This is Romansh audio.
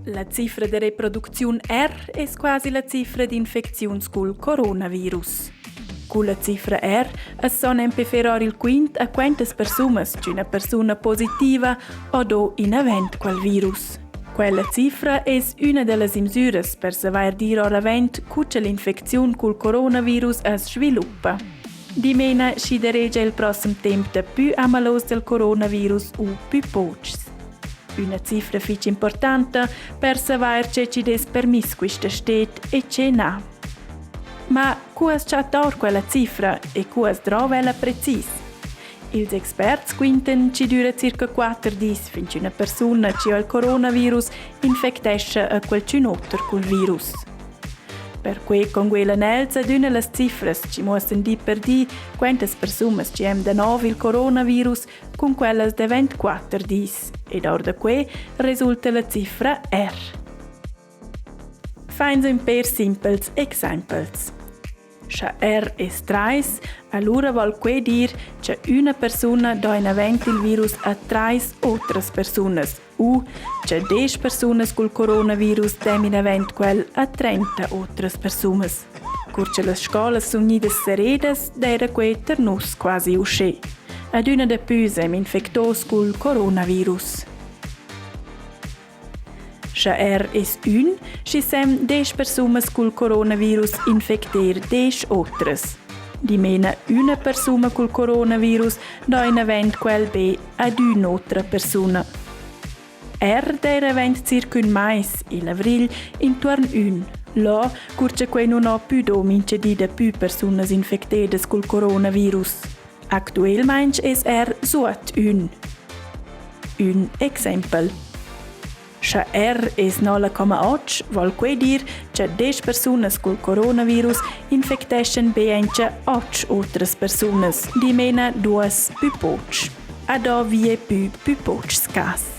La cifra da reproducziun R es quasi la cifra d'infecziuns cul coronavirus. Culla cifra R as son nempe fer or il quint a quantas persunas ch'üna persuna positiva ho do inavant quel virus. Quella cifra es üna da las imsüras per savair dir oravant cu cha l'infecziun cul coronavirus as sviluppa. Dimena schi daregia il prossem temp dapü amalos del coronavirus u pü pochs. Üna cifra fich importanta per savair che chi'd es permiss quista sted e che na. Ma cu as chatta our quella cifra e cu as drova ella precis? Ils experts quintan chi düra circa quatter dis fin ch'üna persuna chi ha il coronavirus infectescha a qualchün oter cul virus. Perquei conguelan els adüna las cifras chi muossan di per di quantas persunas chi han da nov il coronavirus cun quellas da 24 dis ed or da quei resulta la cifra R. Fains ün pêr simpels exaimpels. Scha R es trais, alura vol quei dir cha üna persuna do inavant il virus a trais otras persunas u cha desch persunas cul coronavirus dem inavant quel a 30 otras persunas. Cur cha las scolas sun gnidas serredas, d'eira quei tar nus quasi uschè. Adüna dapü sem infectos cul coronavirus. Scha er es ün, schi sem desch persunas cul coronavirus infecter desch otras. Dimena üna persuna cul coronavirus do inavant quel be ad ün'otra persuna. Er d'eira avant circa ün mais, il avrigl, intuorn ün. Là, cur cha quei nun ho pü do mincha di dapü persunas infectedas cul coronavirus. Actuelmaing es er suot ün. Ün exaimpel. Scha R es 0,8, vol quei dir cha desch persunas cul coronavirus infecteschan be auncha otg otras persunas, dimena duas pü poch. A do vie pü pü pochs cas.